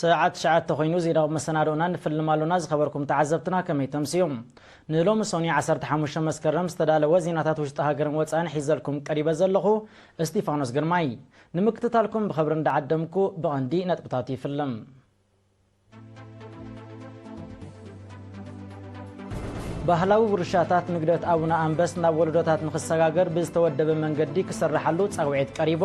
ሰዓት ትሽዓተ ኮይኑ ዜናዊ መሰናዶና ንፍልም ኣሎና። ዝኸበርኩም ተዓዘብትና ከመይ ተምስዩ? ንሎሚ ሶኒ ዓሰርተ ሓሙሽተ መስከረም ዝተዳለወ ዜናታት ውሽጢ ሃገርን ወፃእን ሒዘልኩም ቀሪበ ዘለኹ እስጢፋኖስ ግርማይ። ንምክትታልኩም ብኸብሪ እንዳዓደምኩ ብቐንዲ ነጥብታት ይፍልም። ባህላዊ ውርሻታት ንግደት ኣቡነ ኣንበስ ናብ ወለዶታት ንኽሰጋገር ብዝተወደበ መንገዲ ክስርሓሉ ጻውዒት ቀሪቡ።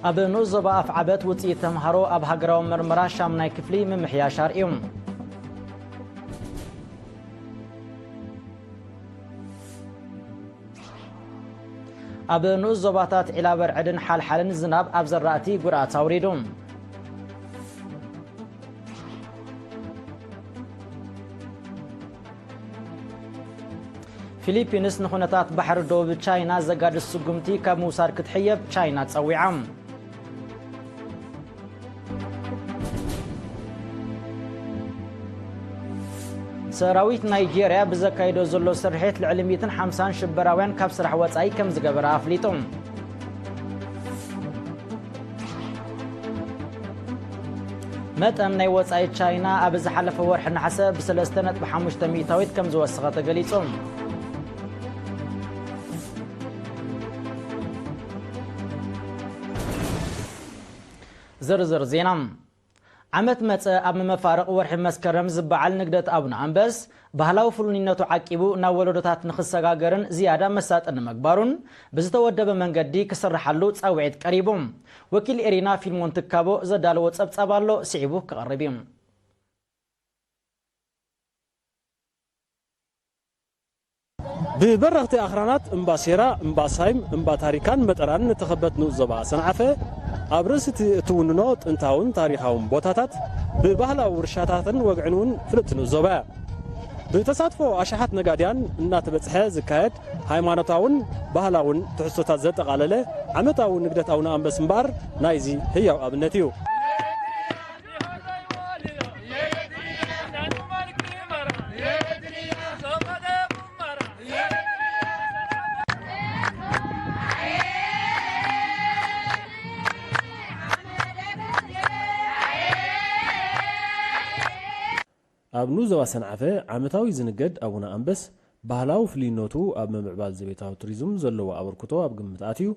ኣብ ንኡስ ዞባ ኣፍዓበት ውፅኢት ተምሃሮ ኣብ ሃገራዊ መርመራ ሻምናይ ክፍሊ ምምሕያሽ ኣርእዩ። ኣብ ንኡስ ዞባታት ዒላበርዕድን ሓልሓልን ዝናብ ኣብ ዘራእቲ ጉድኣት ኣውሪዱ። ፊሊፒንስ ንኹነታት ባሕሪ ደቡብ ቻይና ዘጋድስ ስጉምቲ ካብ ምውሳድ ክትሕየብ ቻይና ጸዊዓ። ሰራዊት ናይጄርያ ብዘካይዶ ዘሎ ስርሒት ልዕሊ ሚእትን ሓምሳን ሽበራውያን ካብ ስራሕ ወጻኢ ከም ዝገበረ ኣፍሊጡ። መጠን ናይ ወጻኢ ቻይና ኣብ ዝሓለፈ ወርሒ ነሓሰ ብሰለስተ ነጥቢ ሓሙሽተ ሚእታዊት ከም ዝወሰኸ ተገሊጹ። ዝርዝር ዜና። ዓመት መጸ ኣብ መፋርቕ ወርሒ መስከረም ዝበዓል ንግደት ኣቡነ ኣንበስ ባህላዊ ፍሉይነቱ ዓቂቡ ናብ ወለዶታት ንኽሰጋገርን ዝያዳ መሳጢ ንምግባሩን ብዝተወደበ መንገዲ ክስርሓሉ ጻውዒት ቀሪቡ። ወኪል ኤሪና ፊልሞን ትካቦ ዘዳለዎ ጸብጻብ ኣሎ፣ ስዒቡ ክቐርብ እዩ። ብበረኽቲ ኣኽራናት እምባ ሴራ፣ እምባ ሳይም፣ እምባ ታሪካን መጠራን ንተኸበት ንኡስ ዞባ ሰንዓፈ፣ ኣብ ርእሲ እቲ እትውንኖ ጥንታውን ታሪኻውን ቦታታት፣ ብባህላዊ ውርሻታትን ወግዕን እውን ፍልጥቲ ንኡስ ዞባ እያ። ብተሳትፎ ኣሽሓት ነጋድያን እናተበጽሐ ዝካየድ ሃይማኖታውን ባህላውን ትሕዝቶታት ዘጠቓለለ ዓመታዊ ንግደት ኣቡነ ኣንበስ እምበኣር ናይዚ ህያው ኣብነት እዩ። ኣብ ንኡስ ዞባ ሰንዓፈ ዓመታዊ ዝንገድ ኣቡነ ኣንበስ ባህላዊ ፍልይነቱ ኣብ ምምዕባል ዘቤታዊ ቱሪዝም ዘለዎ ኣበርክቶ ኣብ ግምት ኣትዩ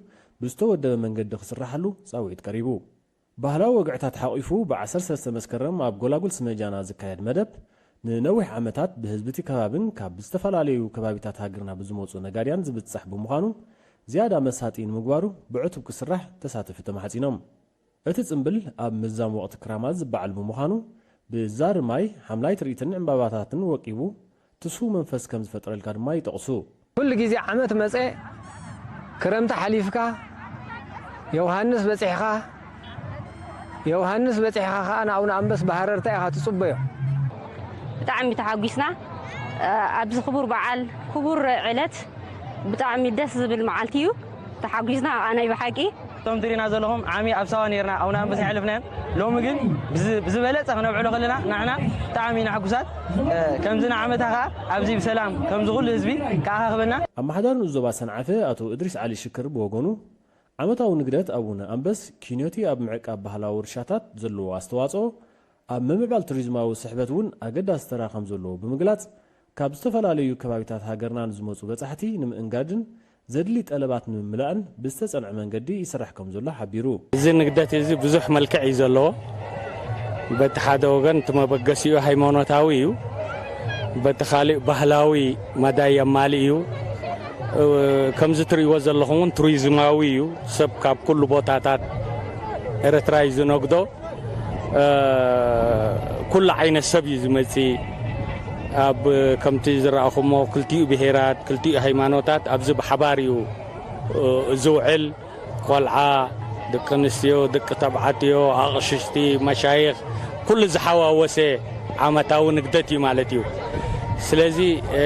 ብዝተወደበ መንገዲ ክስራሓሉ ጻውዒት ቀሪቡ። ባህላዊ ወግዕታት ሓቒፉ ብ ዓሰርተ ሰለስተ መስከረም ኣብ ጎላጉል ስመጃና ዝካየድ መደብ፣ ንነዊሕ ዓመታት ብህዝቢ እቲ ከባብን ካብ ዝተፈላለዩ ከባቢታት ሃገርና ብዝመጹ ነጋድያን ዝብጻሕ ብምዃኑ፣ ዝያዳ መሳጢ ንምግባሩ ብዕቱብ ክስራሕ ተሳተፍቲ ተማሕጺኖም። እቲ ጽምብል ኣብ ምዛም ወቕቲ ክራማት ዝበዓል ብምዃኑ፣ ብዛር ማይ፣ ሓምላይ ትርኢትን ዕምባባታትን ወቂቡ፣ ትስፉው መንፈስ ከም ዝፈጥረልካ ድማ ይጠቕሱ። ኩሉ ግዜ ዓመት መጸ፣ ክረምቲ ሓሊፍካ፣ ዮሃንስ በጺሕኻ፣ ዮሃንስ በጺሕኻ ከኣ ንኣቡነ ኣንበስ ብሃረርታ ኢኻ ትጽበዮ። ብጣዕሚ ተሓጒስና። ኣብዚ ክቡር በዓል፣ ክቡር ዕለት፣ ብጣዕሚ ደስ ዝብል መዓልቲ እዩ። ተሓጒስና ከኣ ናይ ብሓቂ። እቶም ትሪና ዘለኹም ዓሚ ኣብ ሳዋ ነይርና፣ ኣብና ኣንበሳ የሕልፍናዮም። ሎሚ ግን ብዝ-፣ ብዝበለጸ ክነብዕሎ ከለና ንሕና ብጣዕሚ ኢና ሕጉሳት። እ፣ ከምዚ ንዓመታ ከኣ ኣብዚ ብሰላም ከምዚ ኩሉ ህዝቢ ከኣኻኽበና። ኣመሓዳሪ ንኡስ ዞባ ሰንዓፈ ኣቶ እድሪስ ዓሊ ሽክር ብወገኑ፣ ዓመታዊ ንግደት ኣቡነ ኣንበስ ኪንዮቲ ኣብ ምዕቃብ ባህላዊ ውርሻታት ዘለዎ ኣስተዋጽኦ፣ ኣብ ምምዕባል ቱሪዝማዊ ስሕበት እውን ኣገዳሲ ተራ ከም ዘለዎ ብምግላጽ፣ ካብ ዝተፈላለዩ ከባቢታት ሃገርና ንዝመጹ በጻሕቲ ንምእንጋድን ዘድሊ ጠለባት ንምምላእን ብዝተጸንዐ መንገዲ ይስራሕ ከም ዘሎ ሓቢሩ። እዚ ንግደት እዚ ብዙሕ መልክዕ እዩ ዘለዎ። በቲ ሓደ ወገን እቲ መበገሲኡ ሃይማኖታዊ እዩ፣ በቲ ካሊእ ባህላዊ መዳይ የማልእ እዩ። እ፣ ከምዚ ትርእይዎ ዘለኹም እውን ቱሪዝማዊ እዩ። ሰብ ካብ ኩሉ ቦታታት ኤርትራ እዩ ዝነግዶ። እ፣ ኩሉ ዓይነት ሰብ እዩ ዝመጽእ። ኣብ ከምቲ ዝረኣኹሞ ክልቲኡ ብሄራት፣ ክልቲኡ ሃይማኖታት ኣብዚ ብሓባር እዩ፣ እ፣ ዝውዕል። ቆልዓ፣ ደቂ ኣንስትዮ፣ ደቂ ተባዕትዮ፣ ኣቕሽሽቲ፣ መሻይኽ፣ ኩሉ ዝሓዋወሰ ዓመታዊ ንግደት እዩ ማለት እዩ። ስለዚ፣ እ፣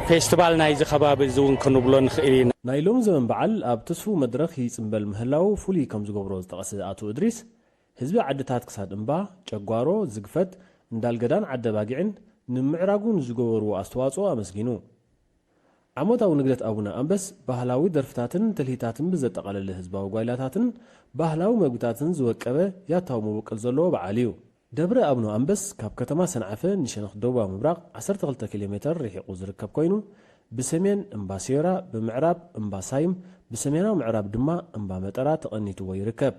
ፌስቲቫል ናይዚ ከባቢ እዚ እውን ክንብሎ ንኽእል ኢና። ናይ ሎሚ ዘመን በዓል ኣብ ትስፉው መድረኽ ይጽምበል ምህላዉ ፍሉይ ከም ዝገብሮ ዝጠቐሰ ኣቶ እድሪስ፣ ህዝቢ ዓድታት ክሳድ እምባ፣ ጨጓሮ፣ ዝግፈት፣ እንዳልገዳን ዓደባጊዕን ንምምዕራጉ ንዝገበርዎ ኣስተዋጽኦ ኣመስጊኑ። ዓመታዊ ንግደት ኣቡነ ኣንበስ ባህላዊ ደርፍታትን ትልሂታትን ብዘጠቓለለ ህዝባዊ ጓይላታትን ባህላዊ መግብታትን ዝወቀበ ያታዊ መበቆል ዘለዎ በዓል እዩ። ደብረ ኣቡነ ኣንበስ ካብ ከተማ ሰንዓፈ ንሸነኽ ደቡባዊ ምብራቕ ዓሰርተ ክልተ ኪሎ ሜተር ርሒቑ ዝርከብ ኮይኑ፣ ብሰሜን እምባ ሴዮራ፣ ብምዕራብ እምባ ሳይም፣ ብሰሜናዊ ምዕራብ ድማ እምባ መጠራ ተቐኒትዎ ይርከብ።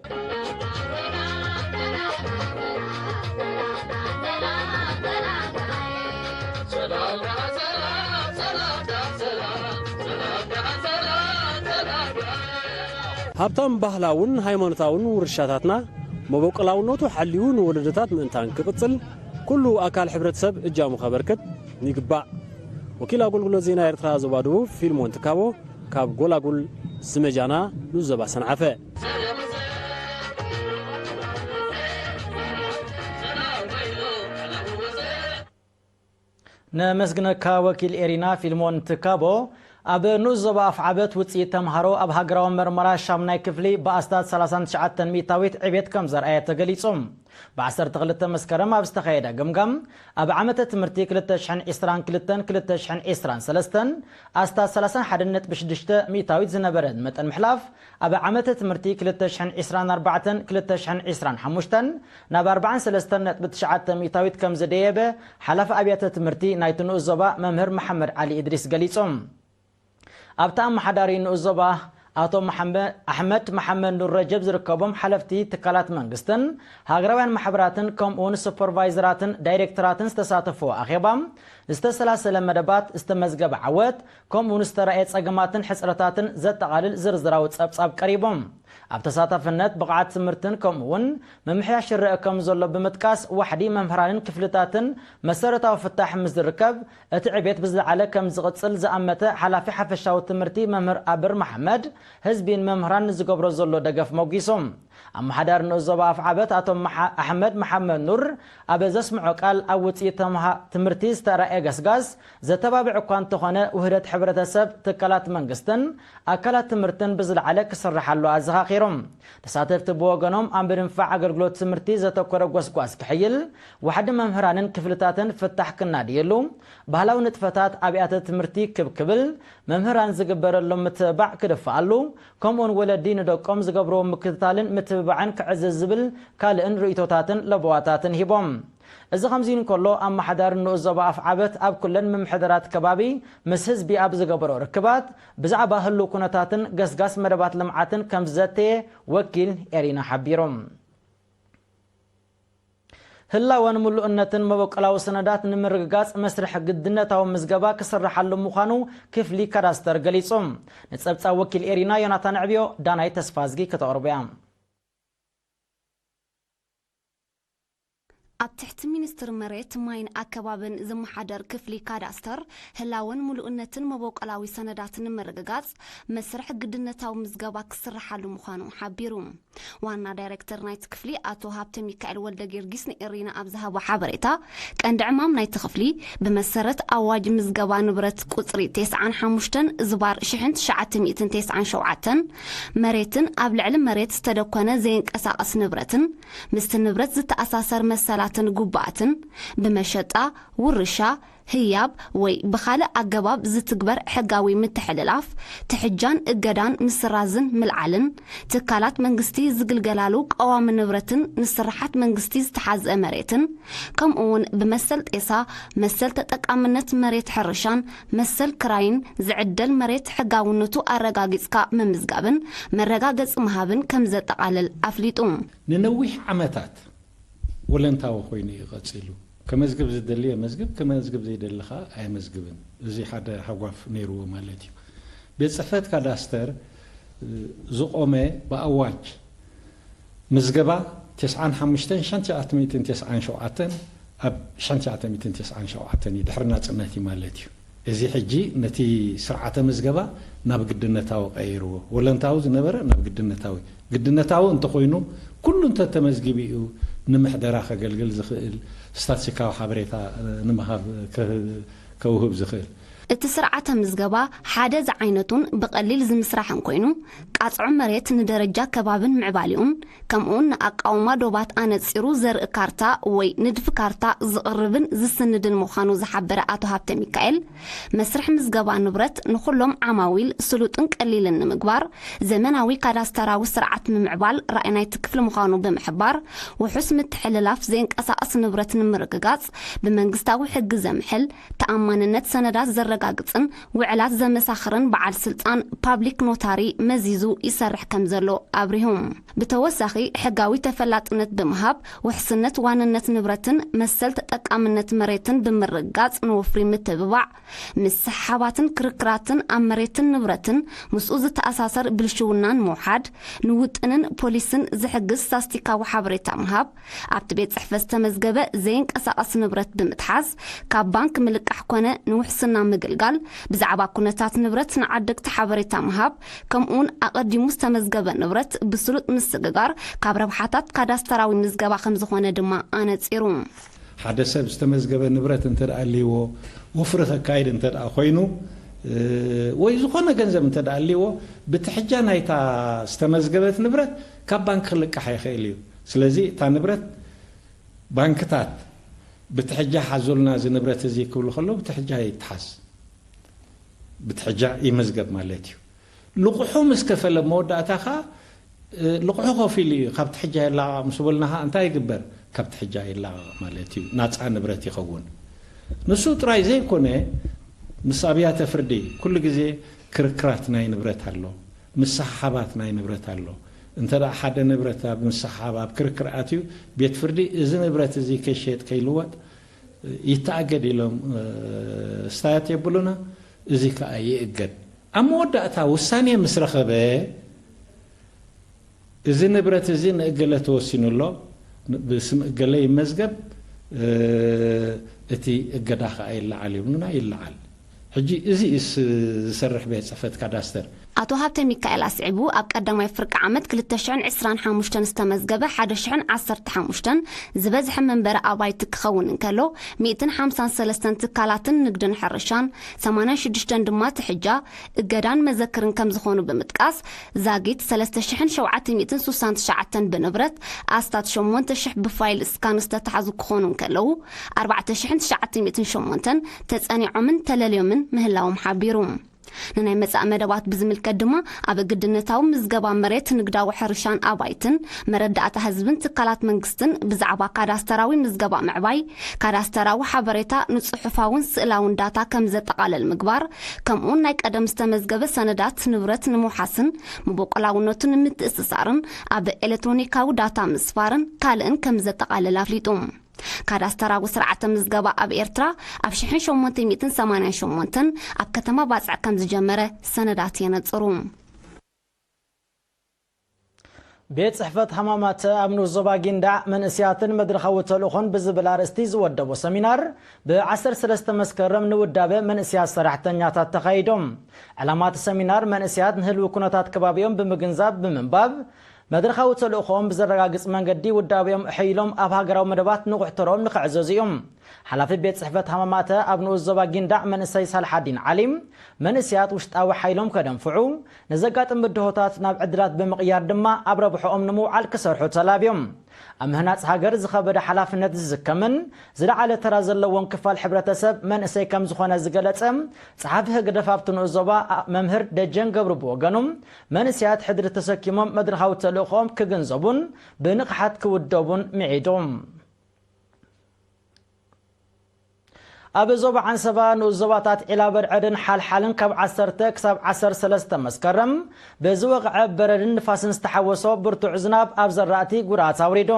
ሃብታም ባህላውን ሃይማኖታውን ውርሻታትና መበቆላውነቱ ሓልዩ ንወለዶታት ምእንታን ክቕጽል ኩሉ ኣካል ሕብረተሰብ እጃሙ ከበርክት ይግባእ። ወኪል ኣገልግሎት ዜና ኤርትራ ዞባ ደቡብ ፊልሞን ትካቦ ካብ ጎላጉል ስመጃና ንዞባ ሰንዓፈ። ነመስግነካ ወኪል ኤሪና ፊልሞን ትካቦ። ኣብ ንኡስ ዞባ ኣፍዓበት ውፅኢት ተምሃሮ ኣብ ሃገራዊ መርመራ ሻምናይ ክፍሊ ብኣስታት ሰላሳን ትሽዓተን ሚእታዊት ዕቤት ከም ዘርኣየ ተገሊጹ። ብ ዓሰርተ ክልተ መስከረም ኣብ ዝተኻየደ ግምጋም፣ ኣብ ዓመተ ትምህርቲ ክልተ ሽሕን ዕስራን ክልተን ክልተ ሽሕን ዕስራን ሰለስተን ኣስታት ሰላሳን ሓደን ነጥቢ ሽዱሽተ ሚእታዊት ዝነበረ መጠን ምሕላፍ፣ ኣብ ዓመተ ትምህርቲ ክልተ ሽሕን ዕስራን ኣርባዕተን ክልተ ሽሕን ዕስራን ሓሙሽተን ናብ ኣርባዓን ሰለስተን ነጥቢ ትሽዓተ ሚእታዊት ከም ዝደየበ ሓላፊ ኣብያተ ትምህርቲ ናይቲ ንኡስ ዞባ መምህር መሓመድ ዓሊ እድሪስ ገሊጾም። ኣብቲ ኣመሓዳሪ ንኡስ ዞባ ኣቶ መሓመ-፣ ኣሕመድ መሓመድ ኑር ረጀብ ዝርከቦም ሓለፍቲ ትካላት መንግስትን ሃገራውያን ማሕበራትን ከምኡውን ሱፐርቫይዘራትን ዳይሬክተራትን ዝተሳተፍዎ ኣኼባ፣ ዝተሰላሰለ መደባት፣ ዝተመዝገበ ዓወት፣ ከምኡውን ዝተራእየ ጸገማትን ሕጽረታትን ዘጠቓልል ዝርዝራዊ ጸብጻብ ቀሪቦም። ኣብ ተሳታፍነት፣ ብቕዓት ትምህርትን ከምኡውን ምምሕያሽ ይረአ ከም ዘሎ ብምጥቃስ፣ ዋሕዲ መምህራንን ክፍልታትን መሰረታዊ ፍታሕ ምስ ዝርከብ፣ እቲ ዕቤት ብዝለዓለ ከም ዝቕጽል ዝኣመተ ሓላፊ ሓፈሻዊ ትምህርቲ መምህር ኣብር መሓመድ፣ ህዝቢን መምህራን ንዝገብሮ ዘሎ ደገፍ ሞጊሶም። ኣመሓዳሪ ንኡስ ዞባ ኣፍዓበት ኣቶ መሓ-፣ ኣሕመድ መሓመድ ኑር ኣብ ዘስምዖ ቃል፣ ኣብ ውፅኢት ተምሃ-፣ ትምህርቲ ዝተራእየ ገስጋስ ዘተባብዕ እኳ እንተኾነ፣ ውህደት ሕብረተሰብ፣ ትካላት መንግስትን ኣካላት ትምህርትን ብዝለዓለ ክስርሓሉ ኣዘኻኺሮም። ተሳተፍቲ ብወገኖም፣ ኣብ ምድንፋዕ ኣገልግሎት ትምህርቲ ዘተኮረ ጎስጓስ ክሕይል፣ ዋሕዲ መምህራንን ክፍልታትን ፍታሕ ክናድየሉ፣ ባህላዊ ንጥፈታት ኣብያተ ትምህርቲ ክብ ክብል፣ መምህራን ዝግበረሎም ምትብባዕ ክድፋኣሉ፣ ከምኡውን ወለዲ ንደቆም ዝገብርዎ ምክትታልን ምትብባዕን ክዕዝዝ ዝብል ካልእን ርእይቶታትን ለበዋታትን ሂቦም። እዚ ከምዚ እንከሎ፣ ኣመሓዳሪ ንኡስ ዞባ ኣፍዓበት ኣብ ኩለን ምምሕዳራት ከባቢ ምስ ህዝቢ ኣብ ዝገበሮ ርክባት፣ ብዛዕባ ህሉው ኩነታትን ገስጋስ መደባት ልምዓትን ከም ዝዘተየ ወኪል ኤሪና ሓቢሮም። ህላወን ምሉእነትን መበቆላዊ ሰነዳት ንምርግጋጽ መስርሕ ግድነታዊ ምዝገባ ክስርሓሉ ምዃኑ ክፍሊ ካዳስተር ገሊጹ። ንጸብጻብ ወኪል ኤሪና ዮናታን ዕብዮ ዳናይ ተስፋዝጊ ከተቕርቦ እያ። ኣብ ትሕቲ ሚኒስትሪ መሬት፣ ማይን ኣከባብን ዝመሓደር ክፍሊ ካዳስተር፣ ህላወን ምሉእነትን መበቆላዊ ሰነዳት ንምርግጋጽ መስርሕ ግድነታዊ ምዝገባ ክስርሓሉ ምዃኑ ሓቢሩ። ዋና ዳይሬክተር ናይቲ ክፍሊ ኣቶ ሃብተ ሚካኤል ወልደ ጊዮርጊስ ንኤሪና ኣብ ዝሃቦ ሓበሬታ፣ ቀንዲ ዕማም ናይቲ ክፍሊ፣ ብመሰረት ኣዋጅ ምዝገባ ንብረት ቁጽሪ ተስዓን ሓሙሽተን ዝባር ሽሕን ትሽዓተ ሚእትን ተስዓን ሸውዓተን፣ መሬትን ኣብ ልዕሊ መሬት ዝተደኮነ ዘይንቀሳቐስ ንብረትን ምስቲ ንብረት ዝተኣሳሰር መሰላትን ግቡኣትን፣ ብመሸጣ፣ ውርሻ፣ ህያብ ወይ ብኻልእ ኣገባብ ዝትግበር ሕጋዊ ምትሕልላፍ፣ ትሕጃን እገዳን ምስራዝን ምልዓልን፣ ትካላት መንግስቲ ዝግልገላሉ ቀዋሚ ንብረትን ንስርሓት መንግስቲ ዝተሓዝአ መሬትን፣ ከምኡ እውን ብመሰል ጤሳ፣ መሰል ተጠቃምነት መሬት ሕርሻን መሰል ክራይን ዝዕደል መሬት ሕጋውነቱ ኣረጋጊጽካ ምምዝጋብን መረጋገጺ ምሃብን ከም ዘጠቓልል ኣፍሊጡ። ንነዊሕ ዓመታት ወለንታዊ ኮይኑ እዩ ቀጺሉ። ከመዝግብ ዝደሊ የመዝግብ፣ ከመዝግብ ዘይደሊ ኸኣ ኣየመዝግብን። እዚ ሓደ ሃጓፍ ነይርዎ ማለት እዩ። ቤት ጽሕፈት ካዳስተር፣ እ፣ ዝቖመ ብኣዋጅ ምዝገባ ተስዓን ሓሙሽተን ሽሕን ትሽዓተ ሚእትን ተስዓን ሸውዓተን ኣብ ሽሕን ትሽዓተ ሚእትን ተስዓን ሸውዓተን እዩ፣ ድሕሪ ናጽነት እዩ ማለት እዩ። እዚ ሕጂ ነቲ ስርዓተ ምዝገባ ናብ ግድነታዊ ቀይርዎ። ወለንታዊ ዝነበረ ናብ ግድነታዊ። ግድነታዊ እንተኾይኑ፣ ኩሉ እንተተመዝጊቡ እዩ ንምሕደራ ከገልግል ዝኽእል፣ ስታትስቲካዊ ሓበሬታ፣ እ፣ ንምሃብ ከ-፣ ከውህብ ዝኽእል። እቲ ስርዓተ ምዝገባ ሓደ ዝዓይነቱን ብቐሊል ዝምስራሕን ኮይኑ፣ ቃጽዖ መሬት ንደረጃ ከባብን ምዕባሊኡን፣ ከምኡውን ንኣቃውማ ዶባት ኣነጺሩ ዘርኢ ካርታ ወይ ንድፊ ካርታ ዝቕርብን ዝስንድን ምዃኑ ዝሓበረ ኣቶ ሃብተ ሚካኤል፣ መስርሕ ምዝገባ ንብረት ንኹሎም ዓማዊል ስሉጥን ቀሊልን ንምግባር፣ ዘመናዊ ካዳስተራዊ ስርዓት ምምዕባል ራእይ ናይቲ ክፍሊ ምዃኑ ብምሕባር፣ ውሑስ ምትሕልላፍ ዘየንቀሳቕስ ንብረት ንምርግጋጽ፣ ብመንግስታዊ ሕጊ ዘምሕል፣ ተኣማንነት ሰነዳት ዘረጋግጽን ውዕላት ዘመሳኽርን በዓል ስልጣን ፓብሊክ ኖታሪ መዚዙ ይሰርሕ ከም ዘሎ ኣብሪሁ። ብተወሳኺ፣ ሕጋዊ ተፈላጥነት ብምሃብ፣ ውሕስነት ዋንነት ንብረትን መሰል ተጠቃምነት መሬትን ብምርግጋጽ፣ ንወፍሪ ምትብባዕ፣ ምስሕሓባትን ክርክራትን ኣብ መሬትን ንብረትን ምስኡ ዝተኣሳሰር ብልሽውና ንምውሓድ፣ ንውጥንን ፖሊስን ዝሕግዝ ስታስቲካዊ ሓበሬታ ምሃብ፣ ኣብቲ ቤት ጽሕፈት ዝተመዝገበ ዘይንቀሳቐስ ንብረት ብምትሓዝ፣ ካብ ባንክ ምልቃሕ ኮነ ንውሕስና ምግልጋል፣ ብዛዕባ ኩነታት ንብረት ንዓደግቲ ሓበሬታ ምሃብ፣ ከምኡውን ኣቐዲሙ ዝተመዝገበ ንብረት ብስሉጥ ምስግጋር ካብ ረብሓታት ካዳስተራዊ ምዝገባ ከም ዝኾነ ድማ ኣነጺሩ። ሓደ ሰብ ዝተመዝገበ ንብረት እንተ ደኣ ኣልይዎ፣ ወፍሪ ከካይድ እንተ ደኣ ኮይኑ፣ እ፣ ወይ ዝኾነ ገንዘብ እንተ ደኣ ኣልይዎ፣ ብትሕጃ ናይታ ዝተመዝገበት ንብረት ካብ ባንክ ክልቃሕ ይኽእል እዩ። ስለዚ እታ ንብረት ባንክታት ብትሕጃ ሓዙልና እዚ ንብረት እዚ ክብሉ ከለዉ ብትሕጃ ይትሓዝ። ብትሕጃ ይመዝገብ ማለት እዩ። ልቑሑ ምስ ከፈለ መወዳእታ ኸኣ፣ እ፣ ልቑሑ ከፊሉ እዩ፣ ካብ ትሕጃ ይላቐቕ ምስ በልና ኸኣ እንታይ ይግበር? ካብ ትሕጃ ይላቐቕ ማለት እዩ። ናጻ ንብረት ይኸውን። ንሱ ጥራይ ዘይኮነ፣ ምስ ኣብያተ ፍርዲ ኩሉ ግዜ ክርክራት ናይ ንብረት ኣሎ፣ ምስሕሓባት ናይ ንብረት ኣሎ። እንተ ደኣ ሓደ ንብረት ኣብ ምስሕሓብ፣ ኣብ ክርክር ኣትዩ፣ ቤት ፍርዲ እዚ ንብረት እዚ ከይሸየጥ ከይልወጥ ይተኣገድ ኢሎም፣ እ፣ ስታያት የብሉና፣ እዚ ከኣ ይእገድ። ኣብ መወዳእታ ውሳኔ ምስ ረኸበ፣ እዚ ንብረት እዚ ንእገለ ተወሲኑ ኣሎ፣ ብስም እገለ ይመዝገብ፣ እ፣ እቲ እገዳ ከኣ ይለዓል ይብሉና፣ ይለዓል። ሕጂ እዚ እስ ዝሰርሕ ቤት ጽሕፈት ካዳስተር። ኣቶ ሃብተ ሚካኤል ኣስዒቡ፣ ኣብ ቀዳማይ ፍርቂ ዓመት ክልተ ሽሕን ዕስራን ሓሙሽተን ዝተመዝገበ ሓደ ሽሕን ዓሰርተ ሓሙሽተን ዝበዝሐ መንበሪ ኣባይቲ ክኸውን እንከሎ፣ ሚእትን ሓምሳን ሰለስተን ትካላትን ንግድን ሕርሻን፣ ሰማንያን ሽዱሽተን ድማ ትሕጃ፣ እገዳን መዘክርን ከም ዝኾኑ ብምጥቃስ፣ ዛጊት ሰለስተ ሽሕን ሸውዓተ ሚእትን ሱሳን ትሽዓተን ብንብረት፣ ኣስታት ሸሞንተ ሽሕ ብፋይል ስካን ዝተታሕዙ ክኾኑ እንከለዉ፣ ኣርባዕተ ሽሕን ትሽዓተ ሚእትን ሸሞንተን ተጸኒዖምን ተለልዮምን ምህላዎም ሓቢሩ። ንናይ መጻኢ መደባት ብዝምልከት ድማ፣ ኣብ ግድነታዊ ምዝገባ መሬት ንግዳዊ ሕርሻን ኣባይትን፣ መረዳእታ ህዝብን ትካላት መንግስትን ብዛዕባ ካዳስተራዊ ምዝገባ ምዕባይ፣ ካዳስተራዊ ሓበሬታ ንጽሑፋውን ስእላውን ዳታ ከም ዘጠቓልል ምግባር፣ ከምኡውን ናይ ቀደም ዝተመዝገበ ሰነዳት ንብረት ንምውሓስን ምቦቆላውነቱ ንምትእስሳርን ኣብ ኤሌክትሮኒካዊ ዳታ ምስፋርን ካልእን ከም ዘጠቓልል ኣፍሊጡ። ካዳስተራዊ ስርዓተ ምዝገባ ኣብ ኤርትራ ኣብ ሽሕን ሸሞንተ ሚእትን ሰማንያን ሸሞንተን ኣብ ከተማ ባጽዕ ከም ዝጀመረ ሰነዳት የነጽሩ። ቤት ጽሕፈት ሃማማተ ኣብ ንኡስ ዞባ ጊንዳዕ መንእስያትን መድረኻዊ ተልእኾን ብዝብል ኣርእስቲ ዝወደቦ ሰሚናር ብ ዓሰርተ ሰለስተ መስከረም ንውዳበ መንእስያት ሰራሕተኛታት ተኻይዶም። ዕላማ እቲ ሰሚናር መንእስያት ንህልዊ ኩነታት ከባቢኦም ብምግንዛብ ብምንባብ መድረኻዊ ተልእኾኦም ብዘረጋግጽ መንገዲ ውዳቤኦም ኣሐይሎም ኣብ ሃገራዊ መደባት ንቑሕ ተርኦም ንኽዕዘዙ እዮም። ሓላፊ ቤት ጽሕፈት ሃማማተ ኣብ ንኡስ ዞባ ጊንዳዕ መንእሰይ ሳልሓዲን ዓሊ፣ መንእሰያት ውሽጣዊ ሓይሎም ከደንፍዑ፣ ንዘጋጥም ብድሆታት ናብ ዕድላት ብምቕያር ድማ ኣብ ረብሖኦም ንምውዓል ክሰርሑ ተላብዮም። ኣብ ምህናጽ ሃገር ዝኸበደ ሓላፍነት ዝዝከምን ዝለዓለ ተራ ዘለዎን ክፋል ሕብረተሰብ መንእሰይ ከም ዝኾነ ዝገለጸ ጸሓፊ ህግደፍ ኣብቲ ንኡስ ዞባ መምህር ደጀን ገብሩ ብወገኑ፣ መንእሰያት ሕድሪ ተሰኪሞም መድረኻዊ ተልእኾኦም ክግንዘቡን ብንቕሓት ክውደቡን ምዒዱ። ኣብ ዞባ ዓንሰባ ንኡስ ዞባታት ዒላ በርዕድን ሓልሓልን ካብ ዓሰርተ ክሳብ ዓሰርተ ሰለስተ መስከረም ብዝወቕዐ በረድን ንፋስን ዝተሓወሶ ብርቱዕ ዝናብ ኣብ ዘራእቲ ጉድኣት ኣውሪዱ።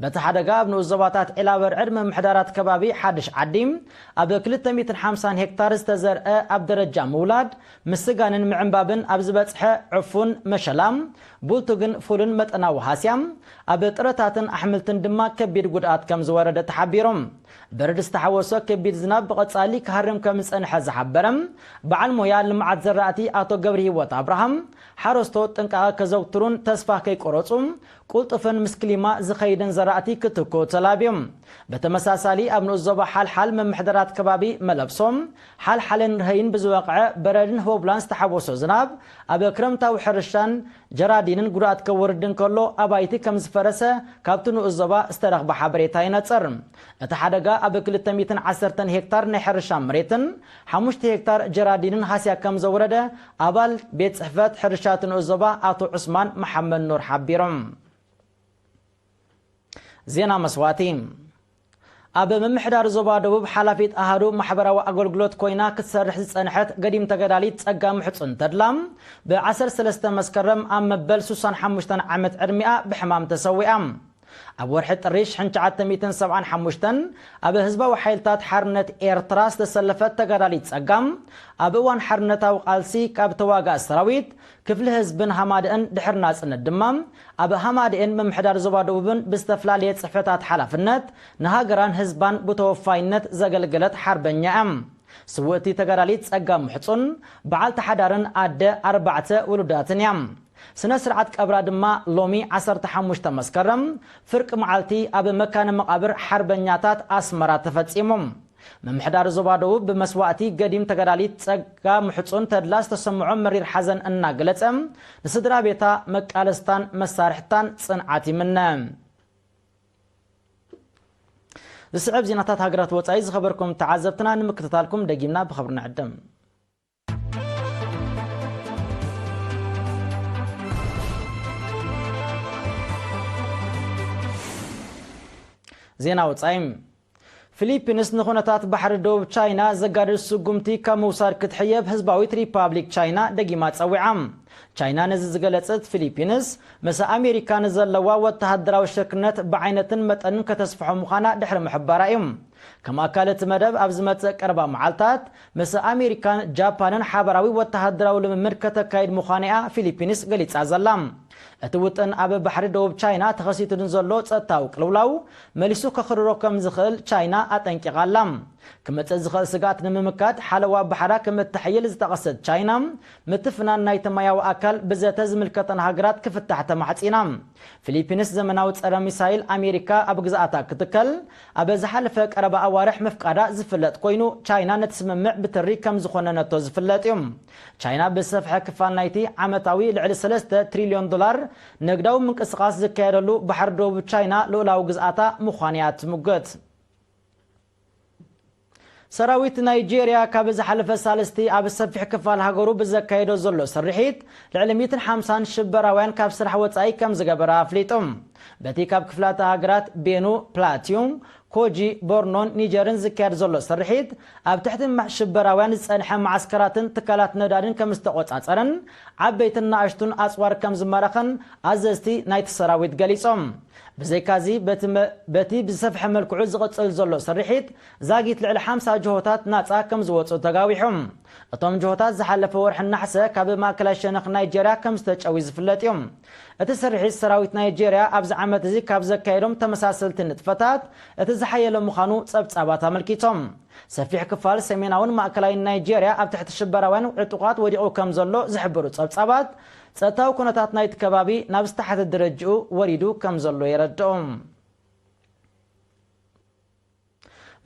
በቲ ሓደጋ ኣብ ንኡስ ዞባታት ዒላ በርዕድ ምምሕዳራት ከባቢ ሓድሽ ዓዲ ኣብ ክልተ ሚእትን ሓምሳን ሄክታር ዝተዘርአ ኣብ ደረጃ ምውላድ፣ ምስጋንን ምዕንባብን ኣብ ዝበጽሐ ዕፉን፣ መሸላ፣ ቡልቱግን ፉልን መጠናዊ ሃስያ፣ ኣብ ጥረታትን ኣሕምልትን ድማ ከቢድ ጉድኣት ከም ዝወረደ ተሓቢሩ። በረድ ዝተሓወሶ ከቢድ ዝናብ ብቐጻሊ ክሃርም ከም ዝጸንሐ ዝሓበረ በዓል ሞያ ልምዓት ዘራእቲ ኣቶ ገብረ ህይወት ኣብርሃም፣ ሓረስቶት ጥንቃቐ ከዘውትሩን ተስፋ ከይቆረጹ፣ ቁልጡፍን ምስ ክሊማ ዝኸይድን ዘራእቲ ክትክኡ ተላብዮም። በተመሳሳሊ ኣብ ንኡስ ዞባ ሓልሓል ምምሕዳራት ከባቢ መለብሶም፣ ሓልሓልን ርሀይን ብዝወቕዐ በረድን ህቦብላን ዝተሓወሶ ዝናብ ኣብ ክረምታዊ ሕርሻን ጀራዲንን ጉድኣት ከውርድ እንከሎ ኣባይቲ ከም ዝፈረሰ ካብቲ ንኡስ ዞባ ዝተረኽበ ሓበሬታ ይነጽር። እቲ ሓደጋ ኣብ ክልተ ሚእትን ዓሰርተን ሄክታር ናይ ሕርሻ መሬትን ሓሙሽተ ሄክታር ጀራዲንን ሃስያ ከም ዘውረደ ኣባል ቤት ጽሕፈት ሕርሻ እቲ ንኡስ ዞባ ኣቶ ዑስማን መሓመድ ኑር ሓቢሮም። ዜና መስዋእቲ። ኣብ ምምሕዳር ዞባ ደቡብ ሓላፊት ኣሃዱ ማሕበራዊ ኣገልግሎት ኮይና ክትሰርሕ ዝጸንሐት ገዲም ተጋዳሊት ጸጋ ምሕጹን ተድላ ብ ዓሰርተ ሰለስተ መስከረም ኣብ መበል ሱሳን ሓሙሽተን ዓመት ዕድሚኣ ብሕማም ተሰዊኣ። ኣብ ወርሒ ጥሪ ሽሕን ትሽዓተ ሚእትን ሰብዓን ሓሙሽተን ኣብ ህዝባዊ ሓይልታት ሓርነት ኤርትራ ዝተሰለፈት ተጋዳሊት ጸጋ፣ ኣብ እዋን ሓርነታዊ ቃልሲ ካብ ተዋጋእ ሰራዊት ክፍሊ ህዝብን ሃማደእን ድሕሪ ናጽነት ድማ ኣብ ሃማደእን ምምሕዳር ዞባ ደቡብን ብዝተፈላለየ ጽሕፈታት ሓላፍነት ንሃገራን ህዝባን ብተወፋይነት ዘገልገለት ሓርበኛ እያ። ስውእቲ ተጋዳሊት ጸጋ ምሕጹን በዓልቲ ሓዳርን ኣደ ኣርባዕተ ውሉዳትን እያ። ስነ ስርዓት ቀብራ ድማ ሎሚ ዓሰርተ ሓሙሽተ መስከረም ፍርቂ መዓልቲ ኣብ መካነ መቓብር ሓርበኛታት ኣስመራ ተፈጺሙ። ምምሕዳር ዞባ ደቡብ ብመስዋእቲ ገዲም ተጋዳሊት ጸጋ ምሕጹን ተድላ ዝተሰምዖ መሪር ሓዘን እናገለጸ፣ ንስድራ ቤታ፣ መቃለስታን መሳርሕታን ጽንዓት ይምነ። ዝስዕብ ዜናታት ሃገራት ወጻኢ ዝኸበርኩም ተዓዘብትና ንምክትታልኩም ደጊምና ብኽብሪ ንዕድም። ዜና ወጻኢ። ፊሊፒንስ ንኹነታት ባሕሪ ደቡብ ቻይና ዘጋድድ ስጉምቲ ካብ ምውሳድ ክትሕየብ ህዝባዊት ሪፓብሊክ ቻይና ደጊማ ጸዊዓ። ቻይና ነዚ ዝገለጸት ፊሊፒንስ፣ ምስ ኣሜሪካ ንዘለዋ ወተሃደራዊ ሽርክነት ብዓይነትን መጠንን ከተስፍሖ ምዃና ድሕሪ ምሕባራ እዩ። ከም ኣካል እቲ መደብ ኣብ ዝመጽእ ቀረባ መዓልታት፣ ምስ ኣሜሪካን ጃፓንን ሓበራዊ ወተሃደራዊ ልምምድ ከተካይድ ምዃና እያ ፊሊፒንስ ገሊጻ ዘላ። እቲ ውጥን ኣብ ባሕሪ ደቡብ ቻይና ተኸሲቱ ንዘሎ ጸጥታዊ ቅልውላው መሊሱ ከኽርሮ ከም ዝኽእል ቻይና ኣጠንቂቓ ኣላ። ክመጽእ ዝኽእል ስግኣት ንምምካት ሓለዋ ባሕራ ከም እተሕይል ዝጠቐሰት ቻይና፣ ምትፍናን ናይቲ ማያዊ ኣካል ብዘተ ዝምልከተን ሃገራት ክፍታሕ ተማሕጺና። ፊሊፒንስ ዘመናዊ ጸረ ሚሳይል ኣሜሪካ ኣብ ግዝኣታ ክትከል ኣብ ዝሓለፈ ቀረባ ኣዋርሕ ምፍቃዳ ዝፍለጥ ኮይኑ፣ ቻይና ነቲ ስምምዕ ብትሪ ከም ዝኾነነቶ ዝፍለጥ እዩ። ቻይና ብዝሰፍሐ ክፋል ናይቲ ዓመታዊ ልዕሊ ሰለስተ ትሪልዮን ዶላር ንግዳዊ ምንቅስቓስ ዝካየደሉ ባሕሪ ደቡብ ቻይና ልኡላዊ ግዝኣታ ምዃኑ እያ ትምጉት። ሰራዊት ናይጄርያ ካብ ዝሓለፈ ሳልስቲ ኣብ ሰፊሕ ክፋል ሃገሩ ብዘካየዶ ዘሎ ስርሒት፣ ልዕሊ ሚእትን ሓምሳን ሽበራውያን ካብ ስራሕ ወጻኢ ከም ዝገበረ ኣፍሊጡ። በቲ ካብ ክፍላተ ሃገራት ቤኑ፣ ፕላቲዩ፣ ኮጂ፣ ቦርኖን ኒጀርን ዝካየድ ዘሎ ስርሒት፣ ኣብ ትሕቲ ማ-፣ ሽበራውያን ዝጸንሐ መዓስከራትን ትካላት ነዳድን ከም ዝተቖጻጸረን ዓበይትን ንኣሽቱን ኣጽዋር ከም ዝማረኸን ኣዘዝቲ ናይቲ ሰራዊት ገሊጾም። ብዘይካዚ፣ በቲ መ-፣ በቲ ብዝሰፍሐ መልክዑ ዝቕጽል ዘሎ ስርሒት፣ ዛጊት ልዕሊ ሓምሳ ጅሆታት ናጻ ከም ዝወጹ ተጋዊሑ። እቶም ጅሆታት ዝሓለፈ ወርሒ ናሕሰ ካብ ማእከላይ ሸነኽ ናይጄርያ ከም ዝተጨዊ ዝፍለጥ እዩ። እቲ ስርሒት ሰራዊት ናይጄርያ ኣብዚ ዓመት እዚ ካብ ዘካየዶም ተመሳሰልቲ ንጥፈታት እቲ ዝሓየለ ምዃኑ ጸብጻባት ኣመልኪቶም። ሰፊሕ ክፋል ሰሜናውን ማእከላይን ናይጄርያ ኣብ ትሕቲ ሽበራውያን ዕጡቓት ወዲቑ ከም ዘሎ ዝሕብሩ ጸብጻባት፣ ጸጥታዊ ኩነታት ናይቲ ከባቢ ናብ ዝተሓተ ደረጅኡ ወሪዱ ከም ዘሎ የረድኡ።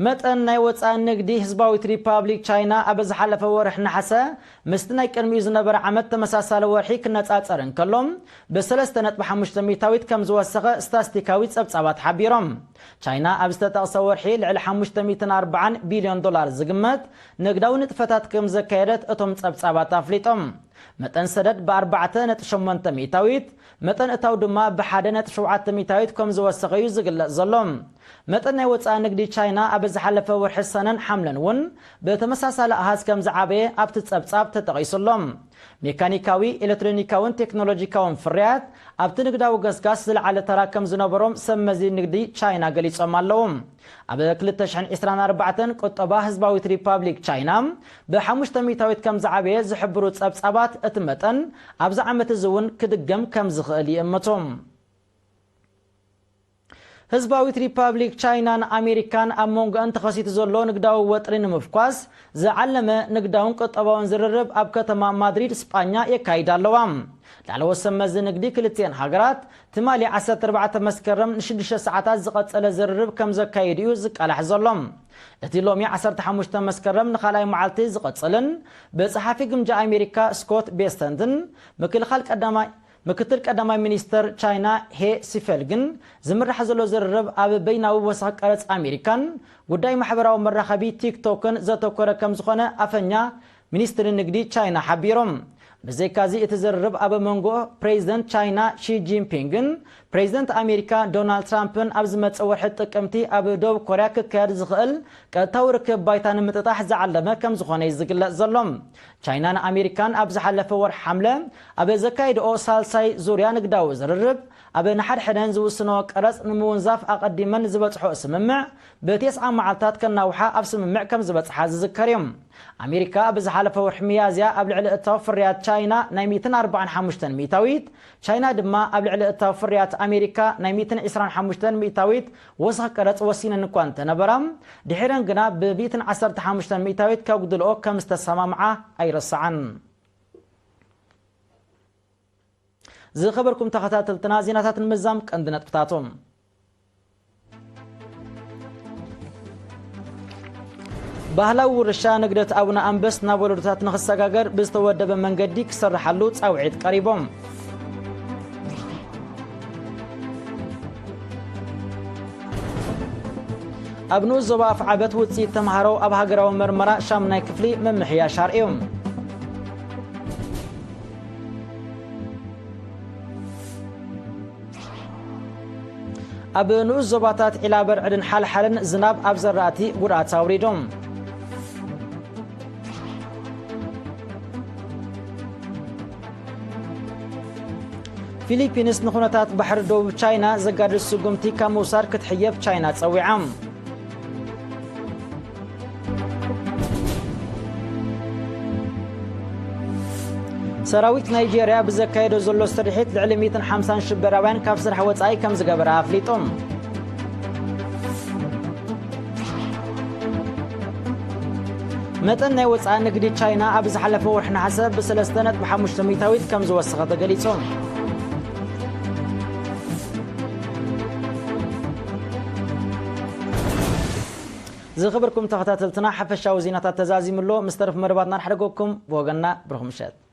መጠን ናይ ወጻኢ ንግዲ ህዝባዊት ሪፓብሊክ ቻይና ኣብ ዝሓለፈ ወርሒ ነሓሰ ምስቲ ናይ ቅድሚኡ ዝነበረ ዓመት ተመሳሳሊ ወርሒ ክነጻጸር እንከሎ፣ ብሰለስተ ነጥቢ ሓሙሽተ ሚእታዊት ከም ዝወሰኸ ስታስቲካዊ ጸብጻባት ሓቢሮም። ቻይና ኣብ ዝተጠቕሰ ወርሒ ልዕሊ ሓሙሽተ ሚእትን ኣርባዓን ቢልዮን ዶላር ዝግመት ንግዳዊ ንጥፈታት ከም ዘካየደት እቶም ጸብጻባት ኣፍሊጦም። መጠን ሰደድ ብኣርባዕተ ነጥቢ ሸሞንተ ሚእታዊት፣ መጠን እታው ድማ ብሓደ ነጥቢ ሸውዓተ ሚእታዊት ከም ዝወሰኸ እዩ ዝግለጽ ዘሎ። መጠን ናይ ወጻኢ ንግዲ ቻይና ኣብ ዝሓለፈ ወርሒ ሰነን ሓምለን እውን ብተመሳሳሊ ኣሃዝ ከም ዝዓበየ ኣብቲ ጸብጻብ ተጠቒሱ ኣሎ። ሜካኒካዊ፣ ኤሌክትሮኒካውን ቴክኖሎጂካውን ፍርያት ኣብቲ ንግዳዊ ገስጋስ ዝለዓለ ተራ ከም ዝነበሮም ሰብ መዚ ንግዲ ቻይና ገሊጾም ኣለዉ። ኣብ ክልተ ሽሕን ዕስራን ኣርባዕተን ቁጠባ ህዝባዊት ሪፓብሊክ ቻይና ብሓሙሽተ ሚእታዊት ከም ዝዓበየ ዝሕብሩ ጸብጻባት፣ እቲ መጠን ኣብዚ ዓመት እዚ እውን ክድገም ከም ዝኽእል ይእምቱ። ህዝባዊት ሪፓብሊክ ቻይናን ኣሜሪካን ኣብ መንጎአን ተኸሲቱ ዘሎ ንግዳዊ ወጥሪ ንምፍኳስ ዝዓለመ ንግዳውን ቁጠባውን ዝርርብ ኣብ ከተማ ማድሪድ ስጳኛ የካይዳ ኣለዋ። ላዕለዎት ሰብ መዚ ንግዲ ክልቲአን ሃገራት ትማሊ ዓሰርተ ኣርባዕተ መስከረም ንሽዱሽተ ሰዓታት ዝቐጸለ ዝርርብ ከም ዘካይዱ እዩ ዝቃላሕ ዘሎ። እቲ ሎሚ ዓሰርተ ሓሙሽተ መስከረም ንኻልኣይ መዓልቲ ዝቐጸልን ብጸሓፊ ግምጃ ኣሜሪካ ስኮት ቤስተንትን ምክልኻል ቀዳማይ ምክትል ቀዳማይ ሚኒስተር ቻይና ሄ ሲፈንግን ዝምራሕ ዘሎ ዝርርብ ኣብ በይናዊ ወሰኽ ቀረጽ ኣሜሪካን ጉዳይ ማሕበራዊ መራኸቢ ቲክቶክን ዘተኮረ ከም ዝኾነ ኣፈኛ ሚኒስትሪ ንግዲ ቻይና ሓቢሮም። ብዘይካዚ እቲ ዝርርብ ኣብ መንጎ ፕሬዚደንት ቻይና ሺ ጂንፒንግን ፕሬዚደንት ኣሜሪካ ዶናልድ ትራምፕን ኣብ ዝመጽእ ወርሒ ጥቅምቲ ኣብ ደቡብ ኮርያ ክካየድ ዝኽእል ቀጥታዊ ርክብ ባይታ ንምጥጣሕ ዝዓለመ ከም ዝኾነ እዩ ዝግለጽ ዘሎ። ቻይናን ኣሜሪካን ኣብ ዝሓለፈ ወርሒ ሓምለ ኣብ ዘካየድኦ ሳልሳይ ዙርያ ንግዳዊ ዝርርብ ኣብ ንሓድሕደን ዝውስኖ ቀረጽ ንምውንዛፍ ኣቐዲመን ዝበጽሖ ስምምዕ ብቴስዓ መዓልታት ከናውሓ ኣብ ስምምዕ ከም ዝበጽሓ ዝዝከር እዩ። ኣሜሪካ ኣብ ዝሓለፈ ወርሒ ሚያዝያ ኣብ ልዕሊ እታው ፍርያት ቻይና ናይ ሚእትን ኣርባዓን ሓሙሽተን ሚእታዊት፣ ቻይና ድማ ኣብ ልዕሊ እታው ፍርያት ኣሜሪካ ናይ ሚእትን ዕስራን ሓሙሽተን ሚእታዊት ወሰኽ ቀረጽ ወሲነን እኳ እንተነበራ፣ ድሒረን ግና ብሚእትን ዓሰርተ ሓሙሽተን ሚእታዊት ከጉድልኦ ከም ዝተሰማምዓ ኣይረስዓን። ዝኸበርኩም ተኸታተልትና፣ ዜናታት ንምዛም ቀንዲ ነጥብታቶም። ባህላዊ ውርሻ ንግደት ኣቡነ ኣንበስ ናብ ወለዶታት ንኽሰጋገር ብዝተወደበ መንገዲ ክስርሓሉ ጻውዒት ቀሪቦም። ኣብ ንኡስ ዞባ ኣፍዓበት ውጽኢት ተምሃሮ ኣብ ሃገራዊ መርመራ ሻምናይ ክፍሊ ምምሕያሽ ኣርእዮም። ኣብ ንኡስ ዞባታት ዒላ በርዕድን ሓልሓልን ዝናብ ኣብ ዘራእቲ ጉድኣት ኣውሪዶም። ፊሊፒንስ ንኹነታት ባሕሪ ደቡብ ቻይና ዘጋድድ ስጉምቲ ካብ ምውሳድ ክትሕየብ ቻይና ጸዊዓ። ሰራዊት ናይጄርያ ብዘካየዶ ዘሎ ስርሒት ልዕሊ ሚእትን ሓምሳን ሽበራውያን ካብ ስራሕ ወጻኢ ከም ዝገበረ ኣፍሊጡ። መጠን ናይ ወጻኢ ንግዲ ቻይና ኣብ ዝሓለፈ ወርሒ ነሓሰ ብሰለስተ ነጥቢ ሓሙሽተ ሚእታዊት ከም ዝወሰኸ ተገሊጹ። ዝኸበርኩም ተኸታተልትና፣ ሓፈሻዊ ዜናታት ተዛዚሙ ኣሎ። ምስ ተረፍ መደባትና ንሕደገኩም። ብወገንና ብሩኽ ምሸት።